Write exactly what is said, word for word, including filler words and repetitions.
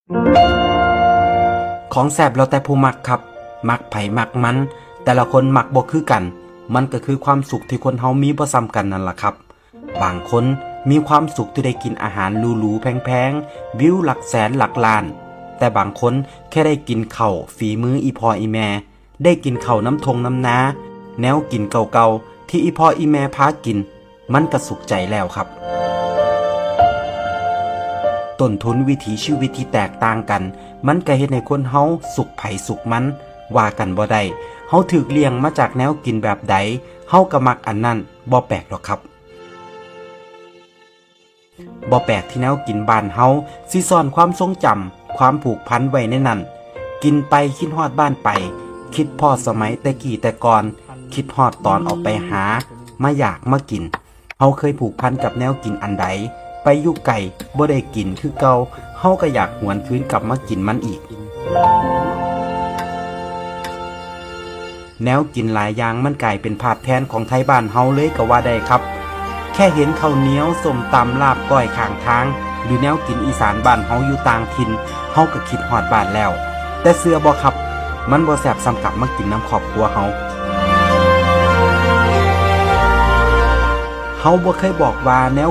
ของแซ่บแล้วแต่ผู้มักครับ มักไผมักมัน แต่ละคนมักบ่คือกัน มันก็คือความสุขที่คนเฮามีบ่ส่ำกันนั่นล่ะครับ บางคนมีความสุขที่ได้กินอาหารหรูๆแพงๆ วิวหลักแสนหลักล้าน แต่บางคนแค่ได้กินข้าวฝีมืออีพ่ออีแม่ ได้กินข้าวนำท่งนำนา แนวกินเก่าๆที่อีพ่ออีแม่พากิน มันก็สุขใจแล้วครับ ต้นทุนวิถีชีวิตที่แตกต่างกัน มันก็เฮ็ดให้คนเฮาสุขไผสุขมัน ว่ากันบ่ได้ เฮาถูกเลี้ยงมาจากแนวกินแบบใด เฮาก็มักอันนั้น บ่แปลกดอกครับ บ่แปลกที่แนวกินบ้านเฮาสิซ่อนความทรงจำ ความผูกพันไว้ในนั้น กินไปคิดฮอดบ้านไป คิดฮอดสมัยแต่กี้แต่ก่อน คิดฮอดตอนออกไปหา มาอยากมากิน เฮาเคยผูกพันกับแนวกินอันใด ไปอยู่ไกลบ่ได้กินคือเก่า เฮาก็อยากหวนคืนกลับมากินมันอีก แนวกินหลายอย่างมันกลายเป็นภาพแทนของไทบ้านเฮาเลยก็ว่าได้ครับ แค่เห็นข้าวเหนียว ส้มตำ ลาบก้อยข้างทาง หรือแนวกินอีสานบ้านเฮาอยู่ต่างถิ่น เฮาก็คิดฮอดบ้านแล้ว แต่เชื่อบ่ครับ มันบ่แซ่บส่ำกลับมากินนำครอบครัวเฮา เฮาบ่เคยบอกว่าแนว